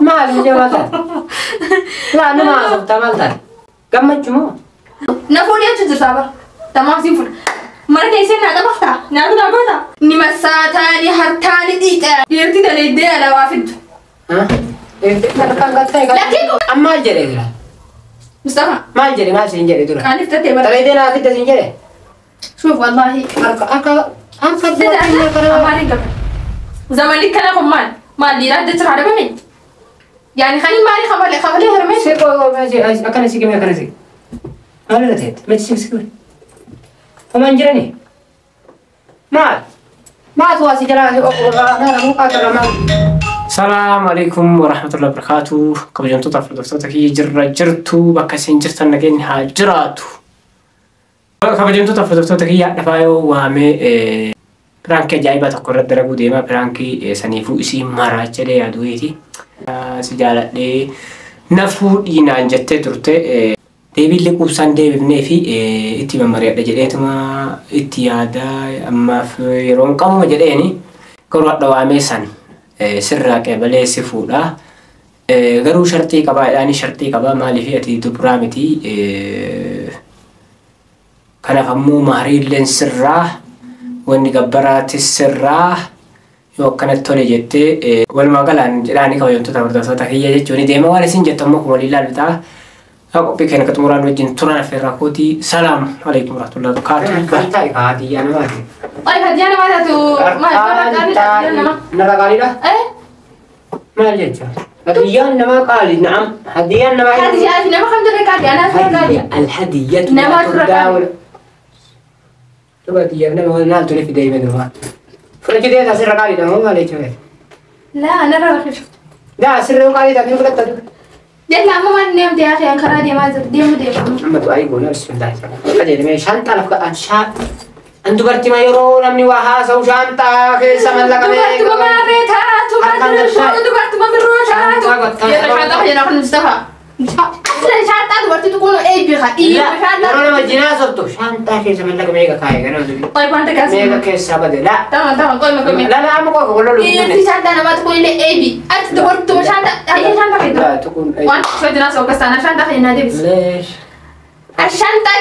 Maal miidhaa maal taate? Laa nama haasoftaa maal taate? Gammachuu moo? Na fuudhee achi jirtaa bara. Tamaam siin fuudha. Mana keessee naa xabaftaa? Nyaata naa goota? Ni massaataani hartaani dhiixa. Dhiirti daleeddee alawaa fiddu. Lakkii Maal jedhee dura? Mustafa. Maal jedhe maal siin jedhe dura? Qaaniif tattee bara. Daleeddee naa fidda siin jedhe? Shuuf wallaahi. Harka akka harka Amaariin qaba. Zamanni kana kun maal? Maal dhiiraa adda jira dhabame? Yaani kan maali kafalee kafalee harmee? Siqoo akkana siqime akkana siqime. Maal irra teette? Meeti siqime siqime. Homaan jirani? Maal? Maal waa si jalaa maal? Salaamu alaikum warahmatullahi wabarakatuh. Kabajamtoota fi hordoftoota kiyya jirra jirtu bakka isin jirtan nageenyi haa jiraatu. Kabajamtoota fi hordoftoota kiyya dhafaayoo waamee piraankii ajaa'ibaa tokko irratti dalaguu deema. Piraankii saniifuu isii maraa jedhee yaaduuti. Si jaaladhee na fuudhii naan jettee turte. Deebiillee quubsaan deebifnee fi itti mammari'adha jedheetuma itti yaada ammaaf yeroo hin qabuma jedheeni garuu hadha waamee san sirraa qeebalee si fuudha. Garuu sharxii qabaa jedhaani sharxii qabaa maaliif ati dubraa miti. Kanaaf ammoo mahariilleen sirraa wanni gabbaraatis sirraa yoo akkanatti tole jettee walumaa galaan jedhaani kabajamtoota hordoftoota kiyya jechuun deema waan isin jettu ammoo kun walii ilaalu ta'a. Qophii keenya xumuraan wajjin turan affeerraa kooti. Salaam alaikum warahmatullahi wabarakatuh. Kan ta'e haadiyyaa namaati. Ay hadiyaa namaa taatu maal bara qaanii hadiyaa namaa. Narra qaaliidha? Eh? Maal jecha? Hadiyyaan namaa qaali na'am. Hadiyyaan namaa. Hadiyaa fi nama kam dirree qaali anaa fi qaali. Alhadiyyatu Nama dura qaali. Dhuga hadiyyaaf nama naal tole fidee hime duraa. Fudhachuu deemta asirra qaaliidha moo maal jechuudha? Laa narra rakkishu. Daa asirra qaaliidha ni fudhatta dura. Jalla amma maal neemte yaa akhi an karaa deemaa jira deemu deema. Amma du'aa goona bismillah. Qajeelmee shantaa lafa an shaa an dubartii ma yeroo namni waa haasa'u shantaa keessa mallaqa Dubartuma maarree taatu maarree dubartuma birroo taatu. Yalla shantaa fayyada kun Mustafa. Asla shantaa dubartiitu kun eebbi haa dhiira shantaa. Yeroo nama jinaa sobtu shantaa keessa mallaqa meeqa kaa'e ganama dubi. Qoy wanta kaas. Meeqa keessaa bade laa. Tamam tamam qoy qoy. La la amma qofa wal lolu. Dhiirti shantaa namaatu kun illee eebbi. Ati dubartuma shantaa ayya shantaa fayyada. Laa tukun. Waan soo jinaa soo kastaana shantaa fayyada deebis. Leesh. الشنطة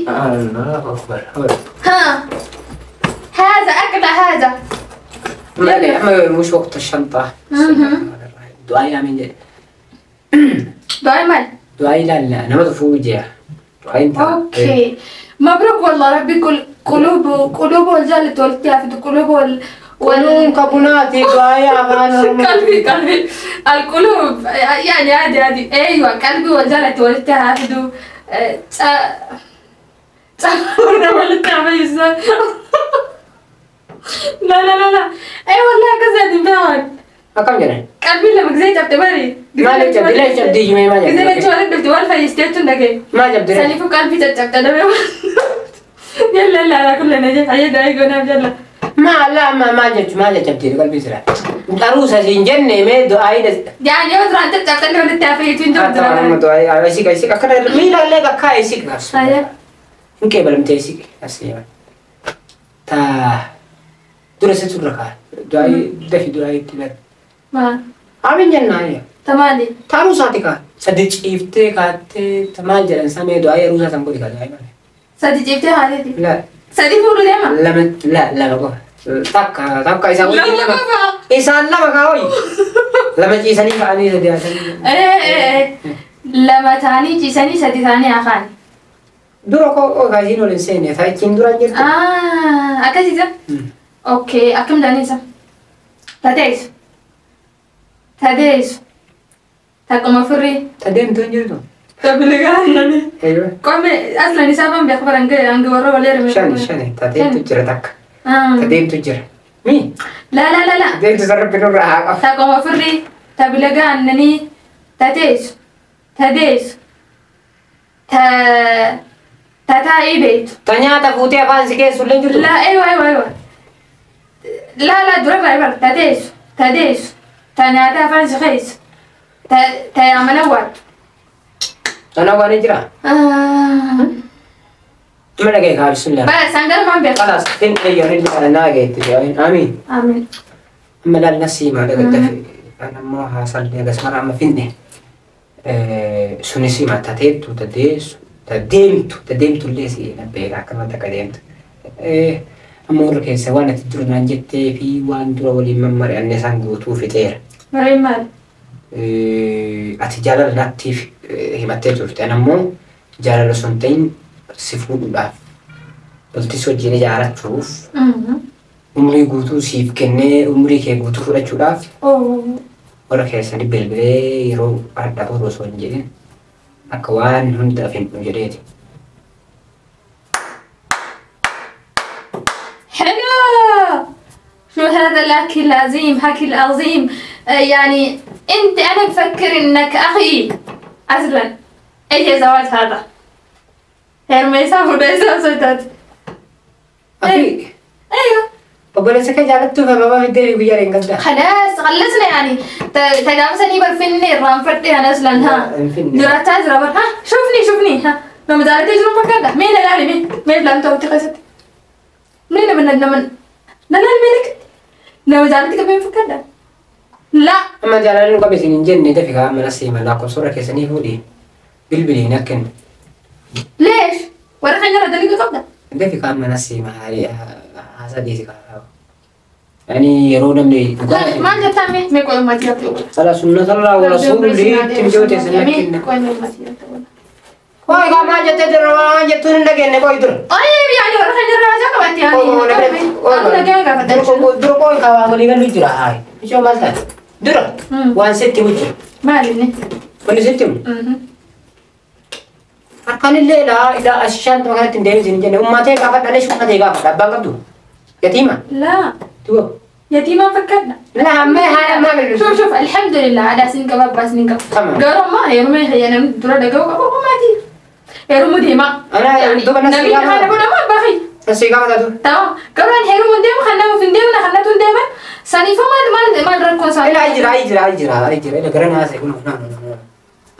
الله أكبر. ها هذا أكل هذا. ما مش وقت الشنطة. دعاء من جد. دعاء مال. دعاء لا لا أنا ما تفوجع. دعاء أنت. أوكي مبروك والله ربي كل قلوب قلوب والجالة والتافت قلوب وال قلوب كابوناتي دعاء قلبي قلبي القلوب يعني عادي عادي أيوة قلبي والجالة والتافت لا لا لا لا اي والله كذا دي Akkam jedhan? Qalbiin lama gisee cabde bari. Maal cabdi? Lee cabdi himee maal Gisee cabdi? lachuu walitti dhufti wal fayyistee jechuun dhagaye. Maal cabdi? Saniifuu qalbii caccabda dhabee. Yalla yalla alaa kulli na jedha ayyee daa'ii goonaaf jalla. Maal laa maal jechu maal cabdi qalbii sira? Aruusa siin jenne mee du'aayi das. Yaani yoo duraan caccabtallee walitti hafeetu hin jiru duraan. Du'aayi isii isii akkana miila illee bakka isii kaas. Ayyee. Hin qeebalamtee isii as Ta dura situ irra kaa du'aayi dafi du'aayi itti bari. Maal? Aamin jennaa yaa. Tamaali. Ta aruusaati kaa. Sadi ciiftee kaattee maal jedhan samee du'aayi aruusaa san godhi kaa du'aayi maal. Sadi ciiftee haateeti. La Sadi fuudhu deema. lama la lama qofa. Takka takka isaan wajjin Lama lama. qofa. Isaan lama kaa hoyi. Lama ciisanii ka'anii sadi haasanii. Lama ta'anii ciisanii sadi ta'anii hafan. Dura koo gaasiin ol hin seenne taayichiin dura hin jirtu. Akkasiisa? Okay, akkam jedhaniisa? Tateessu. Tateessu. Takkuma firrii. Tadeemtu hin jirtu. Tabiligaanani. Eeyyo. Qome aslan isaa ban beeku baran ga'e hanga warra walii hirme. Shani shani tadeemtu jira takka. Tadeemtu jira. Mi? La la la la. Tadeemtu sarara nurra haa qabu. Takkuma firrii. Tabiligaanani. Tateessu. Tadeessu. Ta tataa'ii beektu. Ta nyaata fuutee afaan si keessu illee hin jirtu. La eewa eewa eewa. La la dura baay'ee bara tateessu tateessu ta nyaata afaan si keessu ta ta yaamana waattu. Tana waan hin jira. Amma dhaga'e kaa bismillah. Bara sangar maan beeku. Khalaas fin eeyyoon inni kana naa ga'etti du'aayin. Amiin. Amiin. Amma laal nasiimaa dhagaddafe. An ammoo haasallee akkasuma amma finne. Sunis hima tateettu tadeessu tadeemtu tadeemtullee si beeka akkanumatti akka deemtu. Amma warra keessa waan ati dura naan jettee fi waan dura waliin mammari'anne isaan guutuu fixeera. Mareen maali? Ati jaalala natti himattee turte. An ammoo jaalala osoo hin ta'in si fuudhuudhaaf bultii si wajjin ijaarrachuuf umrii guutuu siif kennee umrii kee guutuu fudhachuudhaaf warra keessanii bilbilee yeroo adda boru osoo hin jedhin akka waan hunda finnu jedheeti. حلو. شو هذا الحكي العظيم، حكي العظيم. يعني انت انا بفكر انك اخي اصلا. ايش زواج هذا؟ هرميسا وديسا سوتات. Akii ايوه obboleessa kee jaalattuuf ababaa fiddee guyyaa hin gaddaa. خلاص خلصنا يعني. تجاوزني برفني الرامفتي انا اصلا ها. Hin finne. جرأت جرا ها شوفني شوفني ها لما دارت تجرب مكان مين لا مين مين لم توتي قست مين من من لا لا مينك لما دارت كم فكر لا Amma jaalalli nu qabe isin hin jenne dafi kaa mana seema lakkoofsa warra keessanii fuudhi bilbiliin akkan ليش ورقة جرا دليل قبضة dafi kaa mana seema haasaa dhiisi kaa. Yani yeroo namni dhugaa ما انت تعمل ما يقول ما تيجي Sala sunnata wa rasuulli ittiin joote isin akkinna. تقول ما تيجي Qoy kaa maal jettee dura waan jettuun hin dhageenye qoy dura. طيب يعني ورقة جرا جاكبت يعني انا جاي قاعدة Dura qoy kaa waan walii galu jira haay. Ishoo maal taate? Dura waan sitti himu jira. ما علمني Wanni sitti himu. Harkaan illee laa ilaa as shan kanatti hin deebisin hin jenne ummatee gaafadha leesh ummatee gaafadha abbaan qabdu. Yatiima. لا Duba. يتيمة فكرنا لا ما هذا ما بالله. شوف شوف الحمد لله على سنين كباب بس سنين كباب تمام. قالوا ما يرمي هي انا درا دقوا كباب ما تي يرمو ديما أنا يعني دوبا نفسي نبي قالوا. انا بقول ما باخي Nasi gaafata dur. تمام قالوا ان هيرمو ديما خلنا في ديما خلنا ديما سني فما ما ما نركون سني Ilaa jira jira jira jira ila gara naas kun na na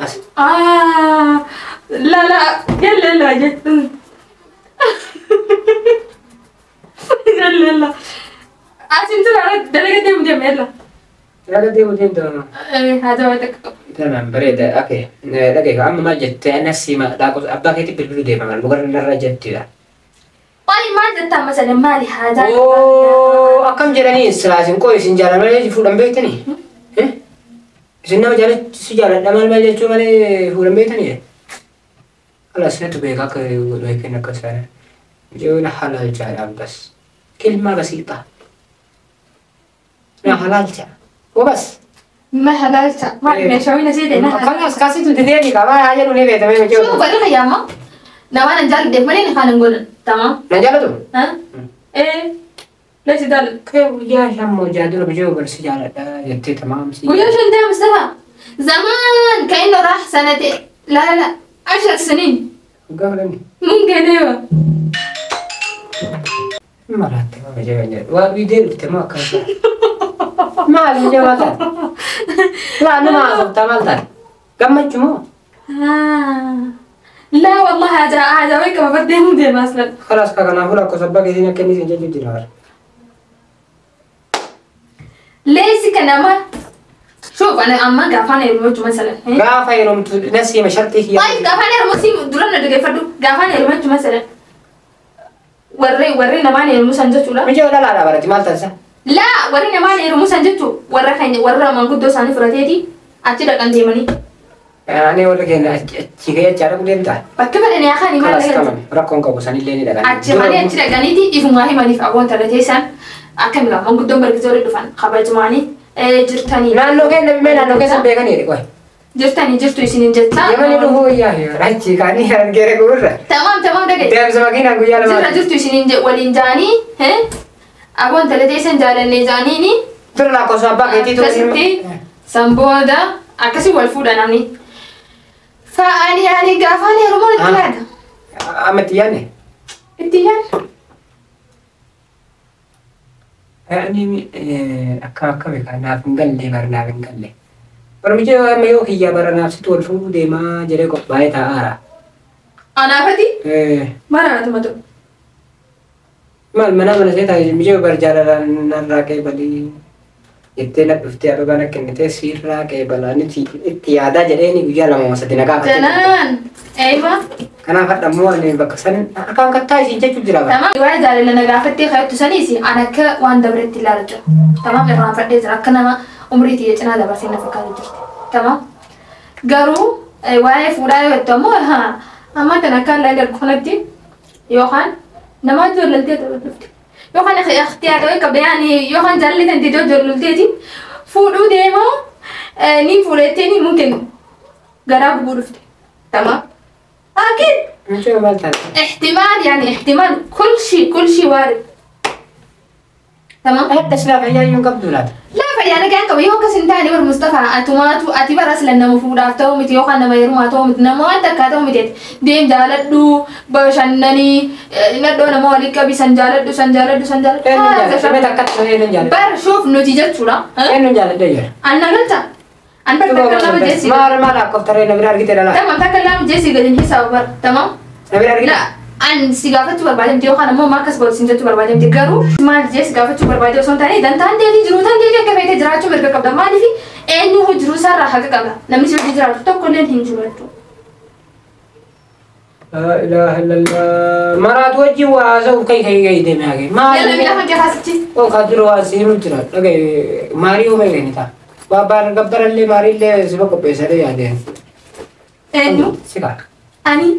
as. آه لا لا يلا يلا يلا يلا يلا عشان ترى دلقة ديما ديما يلا Yaada deemu deemtu nama. إيه هذا وقتك Tamam bareeda okay. Dhagee amma maal jettee nasi dhaaqos abbaa keetti bilbiluu deema maal mukarra narra jettidha. طيب ما جت مثلا مالي حاجة Oo akkam jedhanii silaasin qoy isin jaalala malee fuudhan beektanii? Isin nama jaalachisu jaaladha maal maal jechuu malee fuudhan beektanii? خلاص نتو بيك akka beekin akka sana. Jechuun halaal jaadhaan bas. كلمة بسيطة. لا حلال جا. وبس. ما حلالت ما إيه. شوي نسيت انا خلاص كاسيتو تديني كمان حاجة نوني بيت شو بقول يا ما لو انا نجال دفني خلينا نقول تمام نجالتو ها ايه ليش دال كيف يا شمو جادو بجو برسي جالدا جتي تمام سي ويا شو انت مستوى زمان كأنه راح سنتين لا لا لا 10 سنين قبل ممكن ايوه مرات ما بجي ويدير تمام كذا ما علي ما تات لا أنا ما أصبت ما تات كم تشمو لا والله هذا هذا ويك ما بدي مدير مثلا خلاص كنا هنا كسبك هنا كني سنجد دينار ليش كنما شوف انا اما قافاني رموت مثلا قافاني رموت نسي ما شرطي هي طيب قافاني رموت درنا دقي فردو قافاني رموت مثلا وري ورينا ماني رموت سنجتو لا مش لا لا لا برتي مال تنسى لا ورينا ماني رموت سنجتو ورا خين ورا ما قدو ساني فرتيتي اتي دقن ديمني يعني ولا كان تشيكي تشارك ديمتا بكبر انا يا خاني ما خلاص تمام رقم قبو ساني لين دقن اتي خاني اتي دقنيتي يفهم ماني في ابون ترتيسان اكمل ما قدو بركزوري دفن خبرجماني jirtanii. Naannoo keenya bimee naannoo keessan beekaniidha qoy. Jirtanii jirtu isinin jettaa. Yemani dhufuu yaa achi kaanii argeere gurra. Tamam tamam dhagaye. Deemsa makiinaan guyyaa lama. Jirra jirtu isinin waliin jaanii aboon talatee jaalannee jaaniini. Tura lakkoofsa abbaa keetii tura. Akkasitti san booda akkasii wal fuudha namni. Fa'aani yaani gaafaan heerumoon itti yaada. Amma itti yaadne? Itti yaadne. يعني akka akka beekaa naaf hin galle bara naaf hin galle. Barmicha amma yoo kiyyaa bara naaf sitti wal fuudhuu deemaa jedhee qophaa'ee taa'aara. Anaafati? Mara naatu matu. Maal mana mana see taa'e micha bara jaalalaan narraa ka'e balii. Jettee na dhuftee ababaa na kennitee siirraa qeebalaanitti itti yaadaa jedheeni guyyaa 2 3 na gaafatte. Janaan. Eeywa. Kanaaf hadha immoo ani bakka san akkaan kattaa isin jechuun jira bara. Tamam. Waa'ee jaalala na gaafattee ka'ettu saniis an akka waan dabretti ilaalu jira. Tamam irraanfadhee jira akka nama umrii tiyya cinaa dabarsee na fakkaatu jirti. Tamam. Garuu waa'ee fuudhaa yoo jettu ammoo amma tan akka ilaalu darbu kanatti yookaan nama joolaltee dhufte. Yookaan ikhtiyaar qabda yaani yookaan jaalalli tan ta'e joolalteeti fuudhuu deemoo ni fuudhettee ni mumkin garaa gubuu dhufte. Tamam. أكيد. Mucaa maal taate? احتمال يعني احتمال كل شيء وارد. تمام؟ Hadda silaa fayyaa iyyuu hin qabdu laata? لا فيا أنا كان قوي يوكا سنتاني بر مصطفى أتوماتو أتي برا أصلا نمو فود أفتو متي يوكا نما يرمى تو مت نمو أنت كاتو متي ديم جالدو بشنني ندو نمو عليك بي سنجالدو سنجالدو سنجالدو Eenyuun jaalladha? Mee takkatti eenyuun jaalladha? بر شوف نتيجة شو Eenyuun jaalladha jira? أنا قلت أنا بر تكلم جيسي Maal maal akkooftaree na bira argite dhala? تمام تكلم جيسي قد حساب بر تمام Na bira argite? لا an si gaafachuu barbaadamte yookaan ammoo maal akkas godhu siin jechuu barbaadamte garuu maal jee si gaafachuu barbaade osoo hin taane dantaan deetii jiruu tan deetii akka feete jiraachuu mirga qabda maaliif eenyu jiruu isaarraa haqa qaba namni si wajjin jiraatu tokko illee hin jiru jechuudha. Laa ilaaha illallah. Maraatu wajjin waa haasa'uuf kai kai kai deeme hage. Maal? Yalla miila kan keessaatti. Oo kan dura waa siinuu jira. Dhagaye maarii uumee keenya ta'a. Waa baar gabbarallee maariillee siba qopheessanii yaadeen. Eenyu? Si kaa. Ani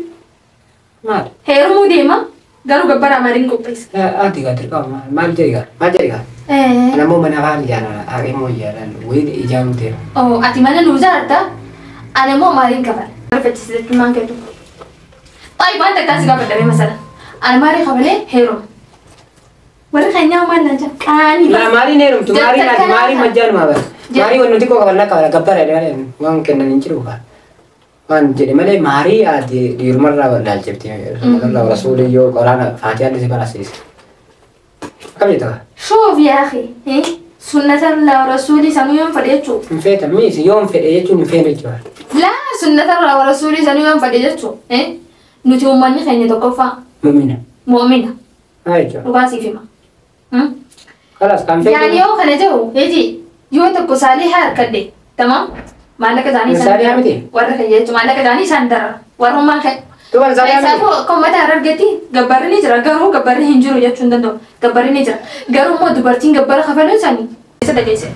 Maal? heerumuu deema garuu gabbara maariin qopheessa. Ati gaa dirqama maal jedhi gaa? Maal jedhi gaa? Ana immoo mana afaan ijaaraan haqee immoo ijaaraan wayii ijaaruu deema. Oo ati mana nuu ijaarta ani immoo maariin kafala. Barfachiisa jechuun maal kennu? طيب أنت كاسي قبل دمي مثلا أنا ماري قبلي هيرو warri keenyaa maal na jaa qaanii Laa maariin heerumtu maariin ati maariin majjaaluma bara. Maarii wanni xiqqoo qabannaa qabala gabbara jedhee waan kennan hin jiru kaa. Waan jedhe malee maarii ati dhiirumarraa laalchifte. Rasuulillah rasuulli yoo qoraana faatiyaan si barasiise. Akkam jetta kaa? شوف يا أخي إيه سنة الله ورسوله سنو يوم فديتشو Hin feetan miisi yoo hin fedhe jechuun hin feene jechuudha. لا سنة الله ورسوله سنو يوم فديتشو إيه nuti uummanni keenya tokkoffaa Mu'mina. mu'mina Haa jechuudha. dhugaa siif hima. Kalaas kan feetu. Yani yoo kana jedhu eeti yoo tokko saaliha harkadhe tamam maallaqa isaanii isaan Saalihaa miti? warra keenya jechuun maallaqa isaanii isaan darara warrummaan keenya. Duuba saalihaa miti? Isaafuu akka uummata harargeetti gabbarri ni jira garuu gabbarri hin jiru jechuu hin danda'u gabbarri ni jira garuu immoo dubartiin gabbara kafaluun isaanii isa dhageesse.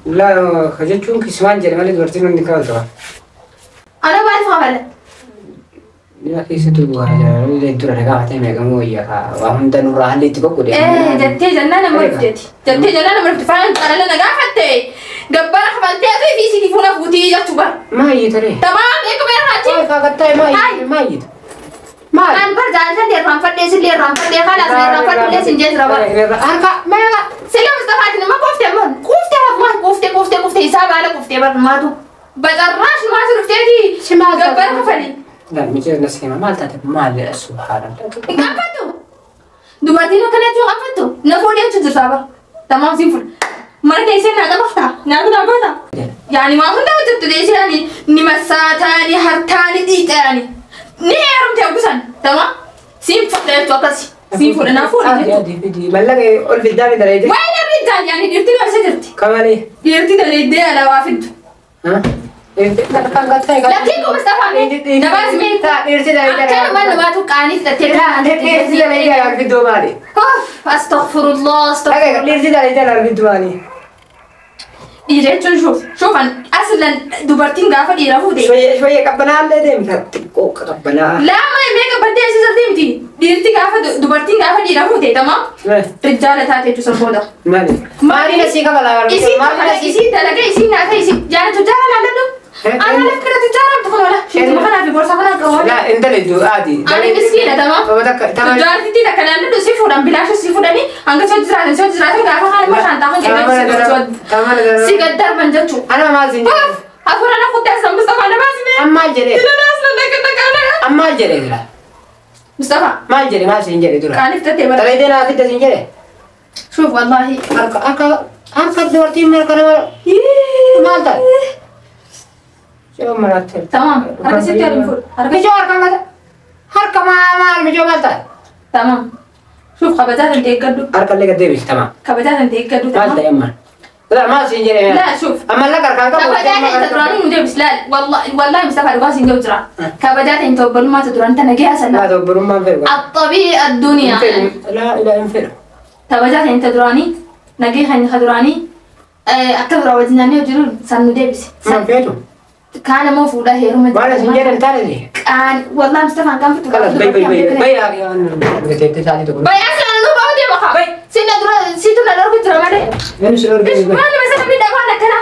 Laa jechuun kismaan jedhe malee dubartiin hundi kabaltu. Ana maaliif kafala? Dhiira keessattuu dubara jaalala dura na gaafatee meeqamuu wayyaa kaa waa hunda nurraa haalli itti qoqqoodee. Jettee jennaan nama dhufteeti. Jettee jennaan nama dhufte faayaan jaalala na gaafatte gabbara kafaltee ati fi isiitii fuula fuutii jechuu bara. Maayyii taree. Tamaam eeguma irraa Maal kaakattaa'e maayyii maayyii. Maal? An bar jaalatan irraanfadhee sillee irraanfadhee kalaas irraanfadhee sin jee jira bara. Harka meeqa? Sila Mustafaatiin nama kuuftee man kuuftee maal kuuftee kuuftee kuuftee isaa baala kuuftee bar maatu. Bacarraash maatu dhufteeti gabbara kafalii. Laa michee na seema maal taate maal jedha subhaanallah. Hin qaanfattu. Dubartiin akkana jechuun qaanfattu. Na fuudhee jechuun jirtaa bara. Tamaam siin fuudha. Mana teessee naa qabaftaa. Nyaata naa goota. Yaani waan hunda hojjettu teessee yaani ni massaataa ni hartaa ni dhiixa yaani. Ni heerumte gusan. Tamaam. Siin fuudha jechuu akkasi. Siin fuudha naa fuudha jechuudha. Mallaqa ol fiddaa mi daree Waa'ee namni jaal yaani dhiirtiin ol isa jirti. Kamalee. Dhiirtii daleeddee alaabaa fiddu. Lakkiin kun Mustafaa mee namaas mee akka nama namaatu qaanii fudhattee Dhiirsi dalee jalaa fiddoo maali? Astaghfirullah astaghfirullah. Dhiirsi dalee jalaa fiddoo maali? Dhiira jechuun shuuf shuufan aslan dubartiin gaafa dhiira fuute. Shoyyee qabbanaallee deemta xiqqoo qabbanaa. Lama meeqa baddee asii sartee miti dhiirti gaafa dubartiin gaafa dhiira fuute tamam rijaala taate jechuun san booda. Maali? Maali asii kabalaa? Isii kafala isii dalaga isii nyaata isii jaala tujjaara laalladhu. Ana lakkana tujjaara mtu kun oola. Sheetuma kanaa fi boorsaa kanaa qabu. Laa intala iddoo ati. Ani miskiina tamam. Tujjaartitti takka laalladhu si fuudhan bilaasha si fuudhanii hanga soo jiraatan soo jiraatan gaafa kaan immoo shaantaa kan kennan si gaddarban jechuudha. Ana maal siin jedhe? Hafuura na kuttee aslan Mustafaa na baasine. Ammaal jedhe? Dila aslan dhaqna. Ammaal jedhe dura? Mustafaa. Maal jedhe maal siin jedhe dura? Qaaniif tattee bara. Talee naa fidda siin jedhe? Shuuf wallaahi. Harka harka harka dubartiin marka nama maal taate? Shoo maratte. Tamam. Harka sitti alim fuudh. Harka Mijoo harka maal harka maal mijoo maal taate? Tamam. Shuuf kabajaa tan deeggadhu. Harka illee gad deebisi tamam. Kabajaa tan deeggadhu Maal tamam. ta'e ammaan? لا ما سنجري. لا شوف. أما لا كركان كبدات أنت دراني مدرب لا والله والله مصطفى القاسي جوجرا كبدات أنت وبرما تدران أنت نجيها سنة. لا تبرما فيرو. الطبيعي الدنيا. لا لا انفيرو. كبدات أنت دراني نجيها أنت دراني أكبر وزناني وجرون سنو ديبس. ما فيتو. كان مو فودا هيرو مد. ما سنجري أنت لذي. كان والله مصطفى كان فتو. خلاص بي بي بي بي يا بي. أصلا أنا بودي بخا. بي. سينا درا سيتو لا درا كنت رمالي. إيش ما أنا مثلا من أنا كنا.